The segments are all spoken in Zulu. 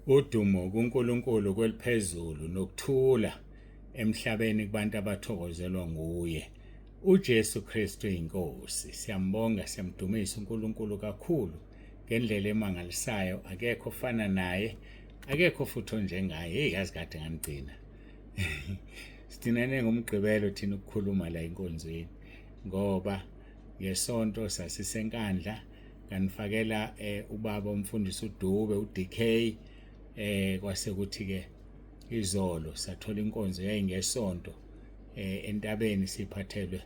Udumo kuNkulunkulu kweliphezulu nokuthula emhlabeni kubantu abathokozelwa nguye. UJesu Kristu inkosi. Siyambonga, siyamdumisa uNkulunkulu kakhulu ngendlela emangalisayo. Akekho ofana naye, akekho futhi onjengaye. Hey, yazi kade nganigcina. Sidinane ngoMgqibelo thina ukukhuluma la enkonzweni ngoba ngesonto sasisenkandla nganifakela ubaba umfundisi uDube uDK, kwase kuthi ke izolo sathola inkonzo yayingesonto entabeni siphathelwe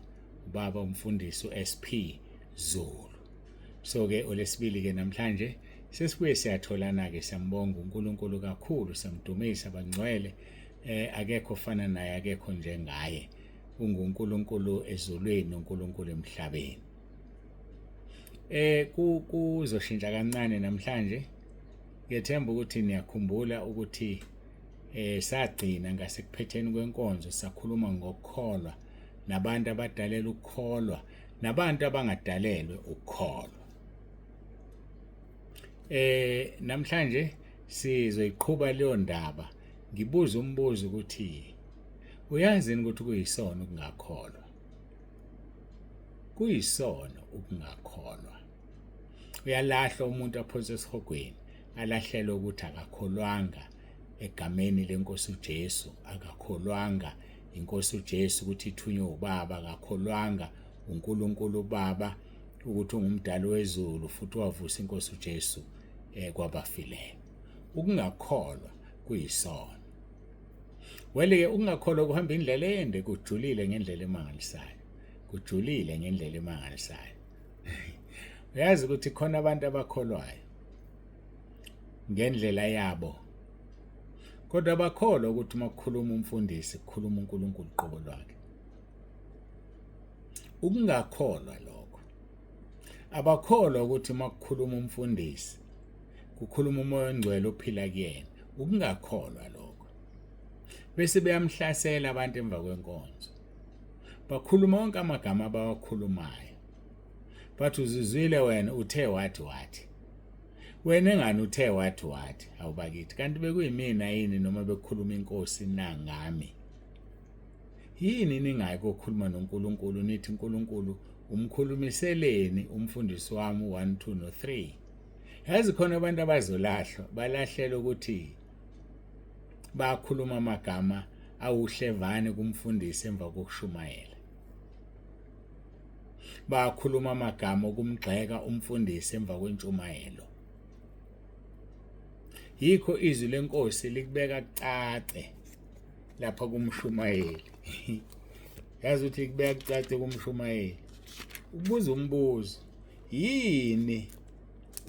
ubaba umfundisi uSP Zulu. So ke olesibili ke namhlanje sesibuye siyatholana ke, siyambonga uNkulunkulu kakhulu, siyamdumisa bangcwele. Akekho ofana naye, akekho njengaye, unguNkulunkulu ezulwini, uNkulunkulu emhlabeni. Kuzoshintsha kancane namhlanje. Ngiyethemba ukuthi niyakhumbula ukuthi sagcina ngasekuphetheni kwenkonzo sakhuluma ngokukholwa nabantu abadalela ukukholwa nabantu abangadalelwe ukukholwa. Namhlanje sizoyiqhuba leyo ndaba. Ngibuza umbuzo ukuthi uyazi yini ukuthi kuyisono ukungakholwa? Kuyisono ukungakholwa. Uyalahlwa umuntu aphonswe esihogweni, alahlelwe ukuthi akakholwanga egameni lenkosi uJesu, akakholwanga inkosi uJesu ukuthi ithunywe ubaba, akakholwanga uNkulunkulu ubaba ukuthi ungumdali wezulu futhi wavusa inkosi uJesu kwabafileyo. Ukungakholwa kuyisono. Wele-ke ukungakholwa kuhamba indlela ende, kujulile ngendlela emangalisayo, kujulile ngendlela emangalisayo. Uyazi ukuthi khona abantu abakholwayo ngendlela yabo, kodwa abakholwa ukuthi uma kukhuluma umfundisi kukhuluma uNkulunkulu qobo lwakhe. Ukungakholwa lokho. Abakholwa ukuthi uma kukhuluma umfundisi kukhuluma uMoya oNgcwele ophila kuyena. Ukungakholwa lokho. Bese beyamhlasela abantu emva kwenkonzo. Bakhuluma wonke amagama abawakhulumayo. Bathi uzizwile wena uthe wathi wathi. Wena engani uthe wathi wathi, awubakithi kanti bekuyimina yini noma bekukhuluma inkosi na ngami? Yini ningayi kokhuluma noNkulunkulu nithi uNkulunkulu umkhulumiseleni umfundisi wami u1 2 no 3? Yazi khona abantu abazolahlwa, balahlela ukuthi bakhuluma amagama awuhlevane kumfundisi emva kokushumayela. Bakhuluma amagama okumgxeka umfundisi emva kwentshumayelo. Yikho izwi lenkosi likubeka kucace lapha kumshumayeli. Yazi ukuthi likubeka kucace kumshumayeli. Ubuza umbuzo, yini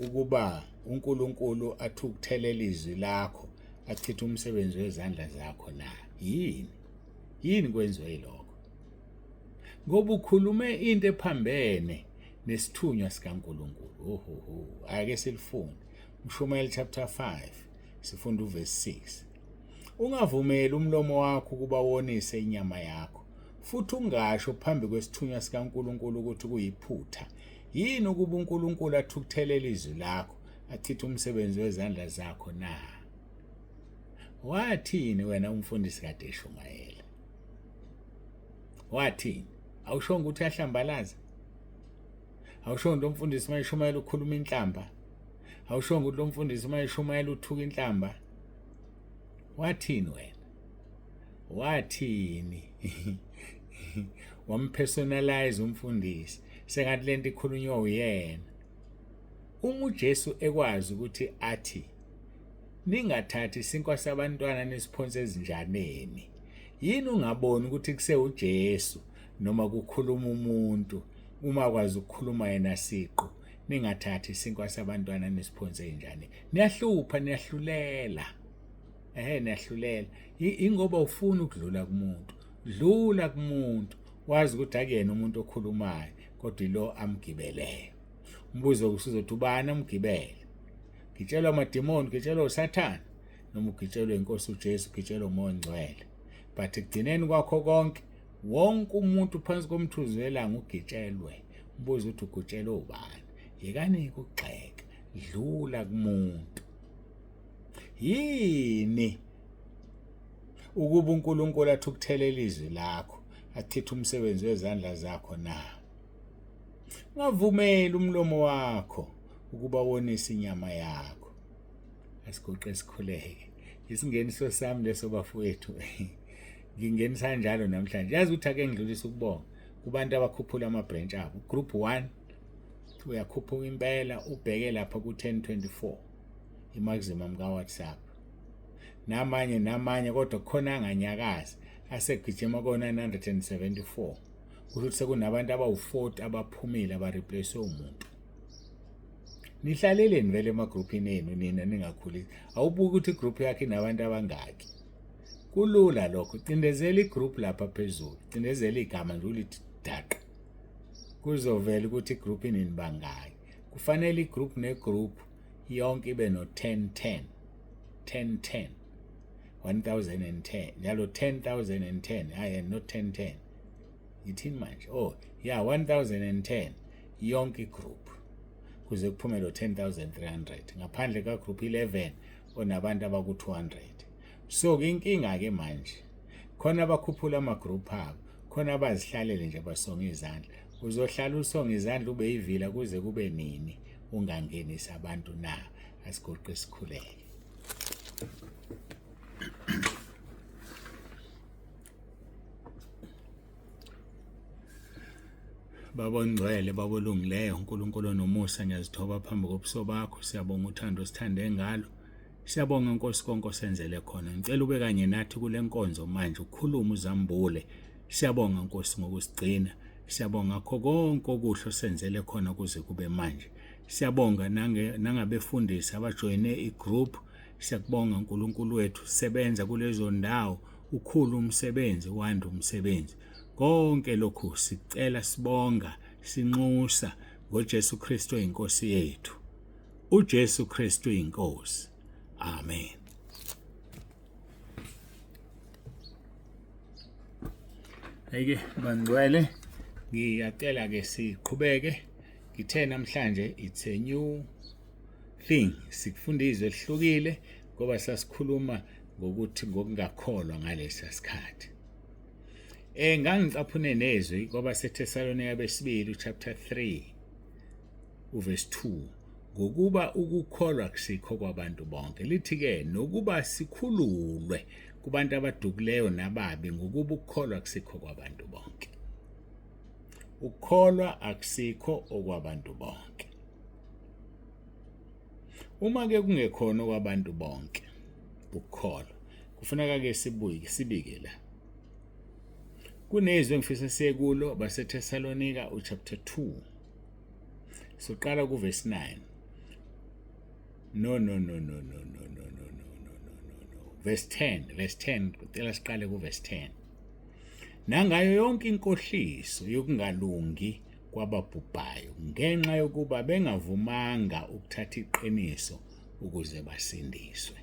ukuba uNkulunkulu athukuthelele izwi lakho achithe umsebenzi wezandla zakho na? Yini? Yini kwenziwe yilokho? Ngoba ukhulume into ephambene nesithunywa sikaNkulunkulu. Ohoho, ake silifunde. Mshumayeli chapter 5, sifunda uverse 6. Ungavumeli umlomo wakho ukuba wonise inyama yakho, futhi ungasho phambi kwesithunywa sikaNkulunkulu ukuthi kuyiphutha. Yini ukuba uNkulunkulu athukuthelele izwi lakho, achithe umsebenzi wezandla zakho na? Wathini wena umfundisi kade eshumayela? Wathini? Awushongo ukuthi uyahlambalaza? Awushongo ukuthi umfundisi uma eshumayela ukhuluma inhlamba? Awushongo ukuthi lo mfundisi uma eshumayela uthuka inhlamba? Wathini wena? Wathini? Wampersonalize umfundisi sengathi lento ikhulunywa uyena. Uma uJesu ekwazi ukuthi athi ningathathi isinkwa sabantwana nisiphonse ezinjaneni, yini ungaboni ukuthi kusewuJesu noma kukhuluma umuntu uma akwazi ukukhuluma yena siqu? Ningathathi isinkwa sabantwana nisiphonse ezinjaneni. Niyahlupha, niyahlulela. Niyahlulela. Ingoba ufuna ukudlula kumuntu. Dlula kumuntu, wazi ukuthi akuyena umuntu okhulumayo, kodwa ilo amgibeleyo. Umbuzo usuzothi ubani amgibele? Gitshelwa amadimoni, gitshelwa uSathane, noma ugitshelwe inkosi uJesu, ugitshelwa uMoya oNgcwele. But ekugcineni kwakho konke, wonke umuntu phansi komthuzi welanga ugitshelwe. Umbuzo uthi ugitshelwe ubani? Yekani ukugxeka, dlula kumuntu. Yini ukuba uNkulunkulu athukuthelele izwi lakho, achithe umsebenzi wezandla zakho na? Ungavumeli umlomo wakho ukuba wonise inyama yakho. Asiguqe sikhuleke. Isingeniso sami leso bafowethu. Ngingenisa kanjalo namhlanje. Yazi ukuthi ake ngidlulise ukubonga kubantu abakhuphula ama-branch abo. Group 1 uyakhuphuka impela ubheke lapha ku-1024 i-maximum ka-WhatsApp. Namanye namanye kodwa khona anganyakazi asegijima ko-974. Kusho ukuthi sekunabantu abawu-40 abaphumile abareplace umuntu. Nihlaleleni vele emagruphini enu nina ningakhulisi. Awubuki ukuthi igroup yakho inabantu abangaki. Kulula lokho, cindezela igroup lapha phezulu, cindezela igama nje ulithi daqa. Kuzovela ukuthi igroup inini bangaki. Kufanele igroup negroup yonke ibe no 10 10 10 10 1010 njalo 10010 hayi not 10 10 yithini manje oh yeah 1010 yonke igroup kuze kuphume lo 10300 ngaphandle ka group 11 onabantu abaku 200 so ke inkinga ke manje khona abakhuphula ama group abo khona abazihlalele nje basonga izandla uzohlala usonga izandla ube yivila kuze kube nini ungangenisi abantu na asigoqe sikhuleke Baba ongcwele, Baba olungileyo, uNkulunkulu onomusa, ngiyazithoba phambi kobuso bakho. Siyabonga uthando osithande ngalo. Siyabonga Nkosi konke osenzele khona. Ngicela ube kanye nathi kule nkonzo manje, ukhulume uzambule. Siyabonga Nkosi ngokusigcina. Siyabonga ngakho konke okuhle osenzele khona kuze kube manje. Siyabonga nangabefundisi abajoyine igroup. Siyakubonga uNkulunkulu wethu, sebenza kulezo ndawo ukhulu umsebenzi wanda umsebenzi konke lokhu sicela sibonga sinxusa ngoJesu Kristu inkosi yethu uJesu Kristu inkosi amen Ayike bangcwele ngiyacela ke siqhubeke ngithe namhlanje it's a new thing sikufunda izwi elihlukile ngoba sasikhuluma ngokuthi ngokungakholwa ngalesa sikhathi eh ngangicaphune nezwi kwabaseThesalonika besibili chapter 3 uverse 2 ngokuba ukukholwa kusikho kwabantu bonke lithi ke nokuba sikhululwe kubantu abadukileyo nababi ngokuba ukukholwa kusikho kwabantu bonke ukukholwa akusikho okwabantu bonke Uma ke kungekhona okwabantu bonke ukukholwa, kufuneka ke sibuye sibike la. Kunezwi engifisa siye kulo baseThesalonika uchapter 2. Soqala kuverse 9. No no no no no no no no no no no no. Verse 10, verse 10, cela siqale kuverse 10. Nangayo yonke inkohliso yokungalungi kwababhubhayo ngenxa yokuba bengavumanga ukuthatha iqiniso ukuze basindiswe.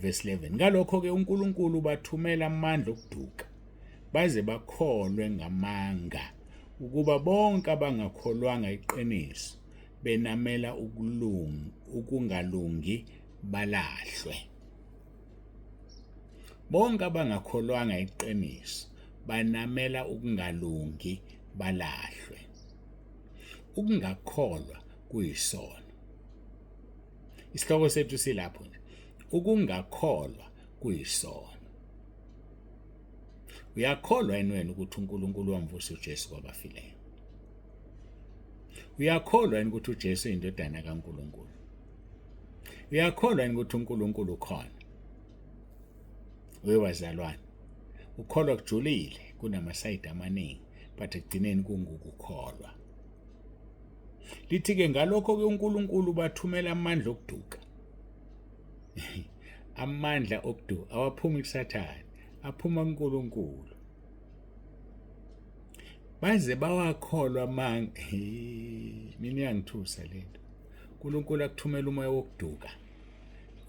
Verse 11 Ngalokho-ke uNkulunkulu ubathumela amandla okuduka baze bakholwe ngamanga ukuba bonke abangakholwanga iqiniso benamela ukulunga ukungalungi balahlwe. Bonke abangakholwanga iqiniso banamela ukungalungi balahlwe. Ukungakholwa kuyisono. Isihloko sethu silapho nje. Ukungakholwa kuyisono. Uyakholwa yini wena ukuthi uNkulunkulu wamvusa uJesu kwabafileyo? Uyakholwa yini ukuthi uJesu uyindodana kaNkulunkulu? Uyakholwa yini ukuthi uNkulunkulu ukhona? Webazalwane, ukholwa kujulile kunamasayidi amaningi but ekugcineni kungukukholwa. Lithi-ke ngalokho-ke uNkulunkulu bathumela amandla okuduka. Amandla okuduka awaphumi kuSathane, aphuma kuNkulunkulu. Baze bawakholwa amanga. Mina iyangithusa lento. uNkulunkulu akuthumela umoya wokuduka.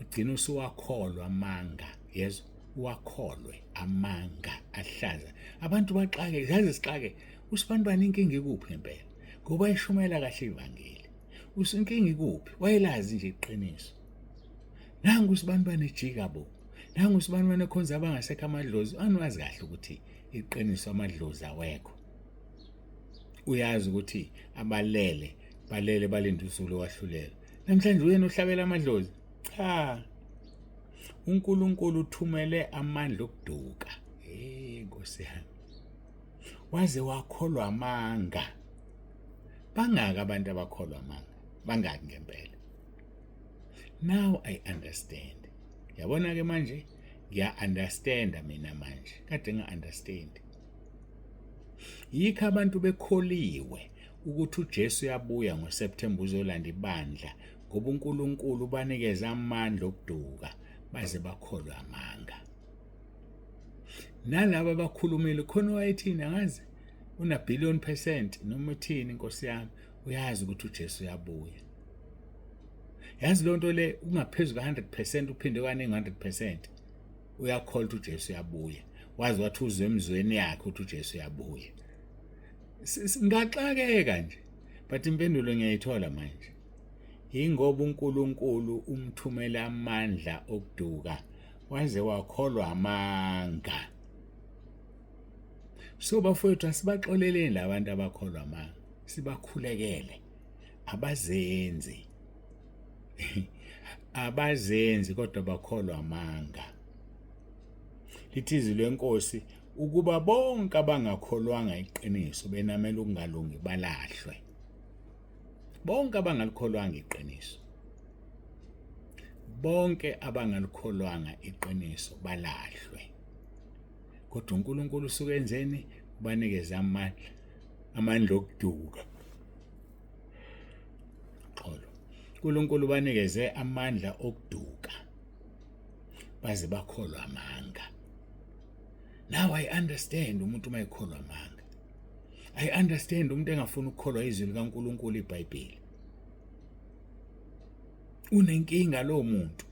Ugcina usuwakholwa amanga, yezwa? Uwakholwe amanga ahlaza. Abantu baxake, yazi sixake. Usibanibani inkinga ikuphi ngempela? Ngoba ishumayela kahle ivangeli. Usinkinga ikuphi? Wayelazi nje iqiniso. Nangu usibanibani ejika bo, nangu usibanibani ekhonza abangasekho amadlozi. Aniwazi kahle ukuthi iqiniso amadlozi awekho. Uyazi ukuthi abalele balele balinde usuku lokwahlulela. Namhlanje uyena ohlabela amadlozi? Cha, uNkulunkulu uthumele amandla okuduka. Hey Nkosi yami, waze wakholwa amanga. Bangaki abantu abakholwa amanga? Bangaki ngempela? Now I understand. Yabona ke manje ngiya understand mina manje, kade nga understand. Yikho abantu bekholiwe ukuthi uJesu uyabuya ngoSeptember uzolanda ibandla, ngoba uNkulunkulu ubanikeza amandla okuduka baze bakholwe amanga. Nalaba abakhulumile khona wayethini angazi, una billion percent noma uthini Nkosi yami, uyazi ukuthi uJesu uyabuya. Yazi lonto le ungaphezulu ka 100% uphinde kaningi 100%. Uyakholwa ukuthi uJesu uyabuya. Wazi wathi uzwe emzweni yakhe ukuthi uJesu uyabuya. Ngaxakeka nje, but impendulo ngiyayithola manje. Ingoba uNkulunkulu umthumela amandla okuduka waze wakholwa amanga. So bafowethu, asibaxoleleni labantu abakholwa amanga, sibakhulekele. Abazenzi, abazenzi kodwa bakholwa amanga. Lithi izwi lenkosi ukuba bonke abangakholwanga iqiniso benamela ukungalungi balahlwe. Bonke abangalikholwanga iqiniso, bonke abangalikholwanga iqiniso balahlwe. Kodwa uNkulunkulu usuke enzeni? Ubanikeza amandla, amandla okuduka. Xolo. uNkulunkulu ubanikeze amandla okuduka baze bakholwa amanga. Now I understand umuntu uma ekholwa amanga. I understand umuntu engafuni ukukholwa izwi likaNkulunkulu iBhayibheli. Unenkinga lo muntu.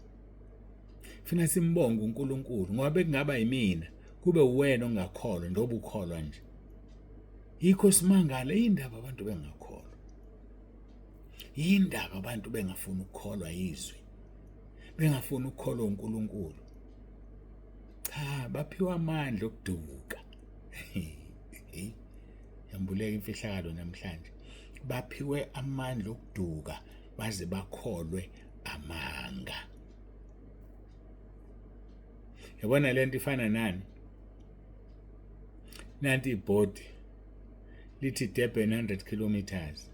Funa simbonge uNkulunkulu ngoba bekungaba yimina kube uwena ongakholwa njengoba ukholwa nje. Yikho simangala indaba abantu bengakholwa. Yindaba abantu bengafuni ukukholwa izwi. Bengafuni ukukholwa uNkulunkulu. Cha, baphiwa amandla okuduka. Yambuleka imfihlakalo namhlanje. Baphiwe amandla okuduka baze bakholwe amanga. Yabona lento ifana nani? Nanti ibhodi lithi Durban 100 kilometers.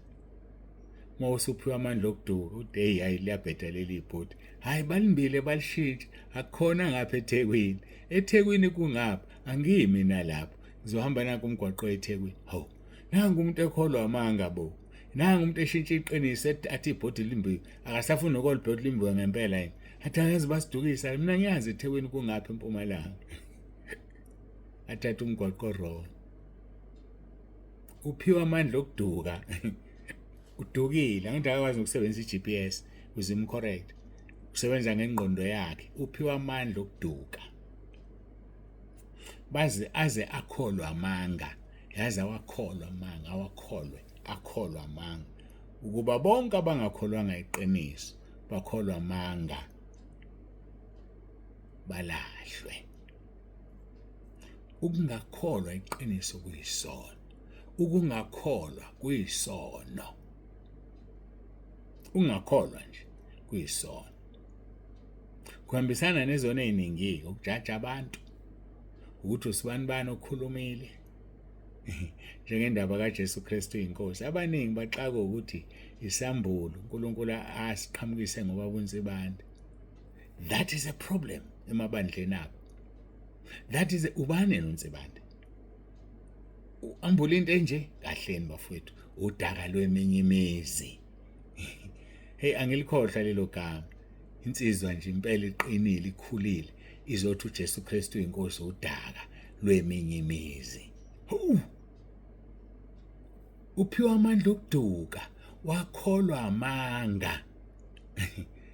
Uma usuphiwa amandla okuduka uthi hey, hayi liyabheda leli ibhodi. Hayi balimbile balishintsha, akukhona ngapha eThekwini. eThekwini kungapha, angimi mina lapho. Ngizohamba nanku umgwaqo eThekwini. Hawu, nangu umuntu ekholwa amanga bo. Nangu umuntu eshintsha iqiniso athi ibhodi limbiwe, akasafuni nokolibhodi limbiwe ngempela yini. Athi angazi basidukisa, mina ngiyazi eThekwini kungapha eMpumalanga. Athatha umgwaqo wrong. Uphiwa amandla okuduka. Udukile, angithi akakwazi ukusebenzisa i-GPS ukuze imcorrect. Usebenza ngengqondo yakhe, uphiwa amandla okuduka. Baze aze akholwa amanga, yaze awakholwa amanga, awakholwe, akholwa amanga. Ukuba bonke abangakholwanga iqiniso bakholwa amanga balahlwe. Ukungakholwa iqiniso kuyisono. Ukungakholwa kuyisono. Ungakholwa nje kuyisono. Kuhambisana nezono eziningi, ukujaja abantu, ukuthi usibani bani okhulumile. Njengendaba kaJesu Kristu inkosi, abaningi baxaka ukuthi isambulo uNkulunkulu asiqhamukise ngoba bunsibande. That is a problem emabandleni abo. That is ubani noNsibande? Ambula into enje kahleni bafowethu, udaka lweminye imizi. Hey, angilikhohlwa lelo gama. Insizwa nje impela iqinile, ikhulile, izothi uJesu Kristu inkosi udaka lweminye imizi. Uphiwa amandla okuduka, wakholwa amanga.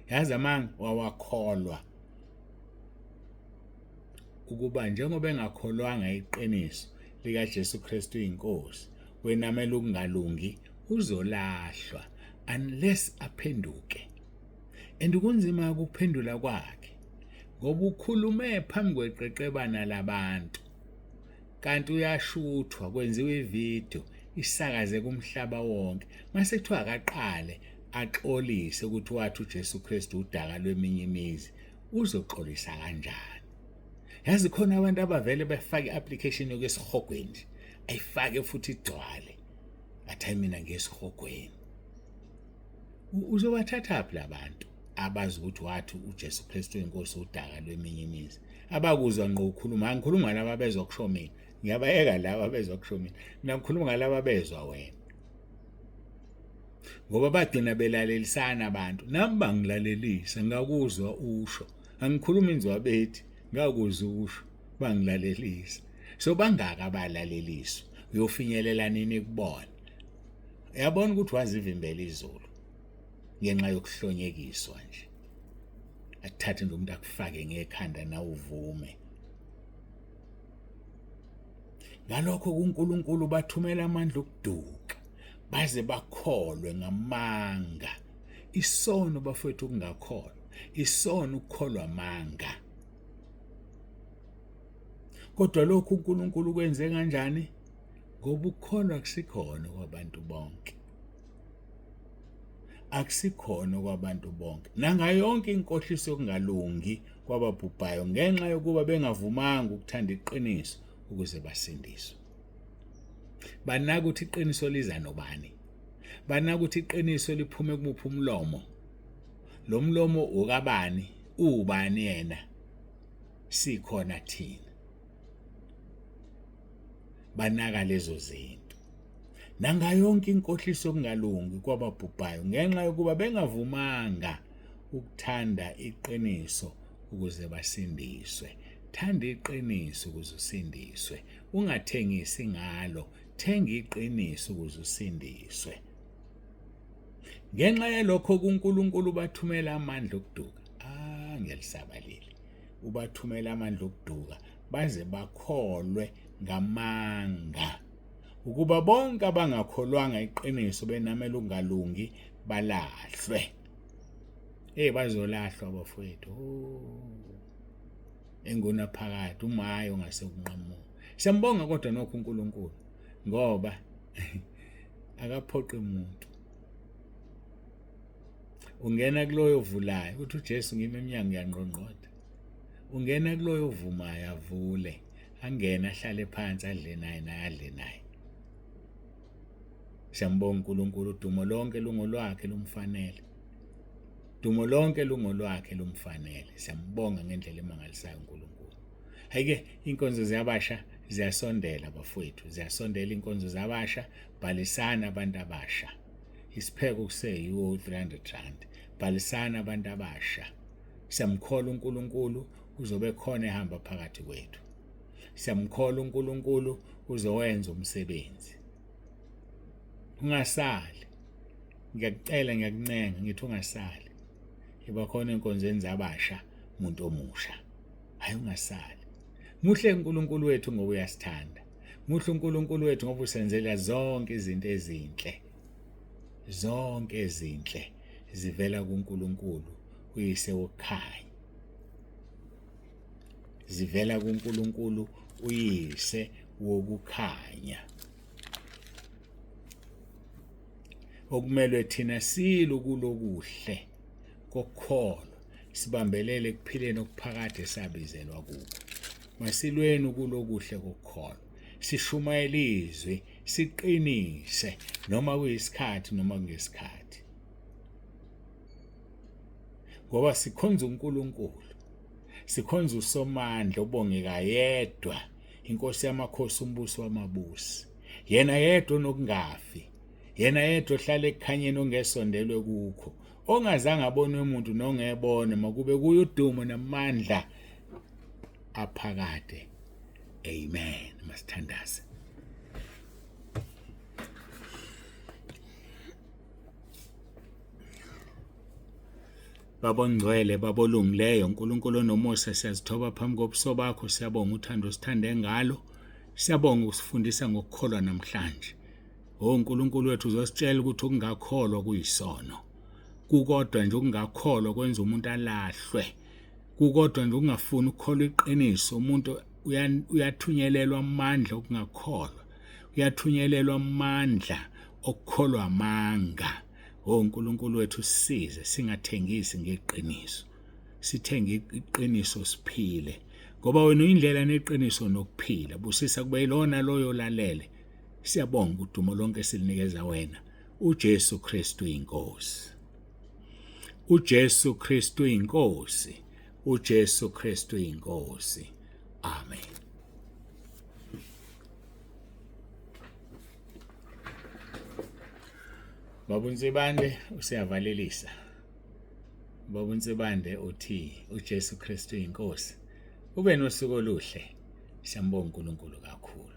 Yazi amanga wawakholwa. Ukuba njengoba engakholwanga iqiniso likaJesu Kristu inkosi, wenamela ukungalungi, uzolahlwa unless aphenduke. And kunzima ukuphendula kwakhe ngoba ukhulume phambi kweqeqebana labantu kanti uyashuthwa kwenziwa ividiyo isakaze kumhlaba wonke mase kuthiwa akaqale axolise ukuthi wathi uJesu Kristu udaka lweminye imizi uzoxolisa kanjani yazi khona abantu abavele befake i-application yokuya esihogweni nje ayifake futhi igcwale athi hayi mina ngiye esihogweni uzobathathaphi labantu abazi ukuthi wathi uJesu Kristu inkosi udaka lweminye imizi abakuzwa ngqo ukhuluma angikhuluma ngalaba abezwa kusho mina ngiyabayeka laba abezwa kusho mina mina ngikhuluma ngalaba abezwa wena ngoba bagcina belalelisana abantu nami bangilalelisa ngakuzwa usho angikhuluma inzwabethi ngakuzwa usho bangilalelisa so bangaka abalaleliswa uyofinyelela nini kubona uyabona ukuthi wazivimbela izulu ngenxa yokuhlonyekiswa nje akuthathe nje umuntu akufake ngekhanda nawe uvume ngalokho kuNkulunkulu bathumela amandla okuduka baze bakholwe ngamanga isono bafowethu ukungakholwa isono ukukholwa amanga kodwa lokhu uNkulunkulu kwenze kanjani ngoba ukukholwa kusikhona kwabantu bonke akusikhona kwabantu bonke nangayo yonke inkohliso yokungalungi kwababhubhayo ngenxa yokuba bengavumanga ukuthanda iqiniso ukuze basindiswe banaka ukuthi iqiniso liza nobani banaka ukuthi iqiniso liphume kumuphi umlomo lo mlomo ukabani uwubani yena sikhona thina banaka lezo zinto nangayo yonke inkohliso yokungalungi kwababhubhayo ngenxa yokuba bengavumanga ukuthanda iqiniso ukuze basindiswe thanda iqiniso ukuze usindiswe ungathengisi ngalo thenga iqiniso ukuze usindiswe ngenxa yalokho kuNkulunkulu bathumela amandla okuduka ah ngiyelisaba leli ubathumela amandla okuduka baze bakholwe ngamanga ukuba bonke abangakholwanga iqiniso benamela ukungalungi balahlwe hey bazolahlwa bafowethu oh. Engona phakathi umayo ongase ukunqamuka siyambonga kodwa nokho uNkulunkulu ngoba akaphoqi umuntu ungena kuloyo ovulayo uthi uJesu ngimi emnyango ngiyangqongqotha ungena kuloyo ovumayo avule angene ahlale phansi adle naye naye adle naye siyambonga uNkulunkulu udumo lonke lungolwakhe lumfanele dumo lonke lungolwakhe lumfanele siyambonga ngendlela emangalisayo uNkulunkulu hayike inkonzo ziyabasha ziyasondela bafowethu ziyasondela inkonzo zabasha bhalisana abantu abasha isipheko kuseyiwo 300 rand bhalisana abantu abasha siyamkhola uNkulunkulu uzobe khona ehamba phakathi kwethu siyamkhola uNkulunkulu uzowenza umsebenzi ungasali ngiyakucela ngiyakuncenga ngithi ungasali iba khona enkonzweni zabasha umuntu omusha hayi ungasali muhle uNkulunkulu wethu ngoba uyasithanda muhle uNkulunkulu wethu ngoba usenzela zonke izinto ezinhle zonke ezinhle zivela kuNkulunkulu uyise wokukhanya zivela kuNkulunkulu uyise wokukhanya okumelwe thina silu kulokuhle kokukholwa sibambelele ekuphileni okuphakade sabizelwa kukho masilweni kulokuhle kokukholwa sishumayele izwi siqinise noma kuyisikhathi noma kungesikhathi ngoba sikhonza uNkulunkulu sikhonza uSomandla obongeka yedwa inkosi yamakhosi umbusi wamabusi yena yedwa onokungafi yena yedwa ohlala ekukhanyeni ongesondelwe kukho ongazange abonwe umuntu nongebone makube kuye udumo namandla aphakade amen masithandaze Baba ongcwele, Baba olungileyo, uNkulunkulu onomusa, siyazithoba phambi kobuso bakho, siyabonga uthando osithande ngalo. Siyabonga ukusifundisa ngokukholwa namhlanje. O Nkulunkulu wethu uzositshela ukuthi ukungakholwa kuyisono. Kukodwa nje ukungakholwa kwenza umuntu alahlwe. Kukodwa nje ukungafuni ukukholwa iqiniso, umuntu uyathunyelelwa amandla okungakholwa, uyathunyelelwa amandla okukholwa amanga. O Nkulunkulu wethu, sisize singathengisi ngeqiniso, sithenge iqiniso siphile, ngoba wena uyindlela neqiniso nokuphila. Busisa kube yilona loyo lalele. Siyabonga, udumo lonke silinikeza wena, uJesu Kristu inkosi. uJesu Kristu inkosi. uJesu Kristu inkosi. Amen. Baba uNsibande usiyavalelisa. Baba uNsibande uthi uJesu Kristu inkosi. Ube nosuku oluhle. Siyambonga uNkulunkulu kakhulu.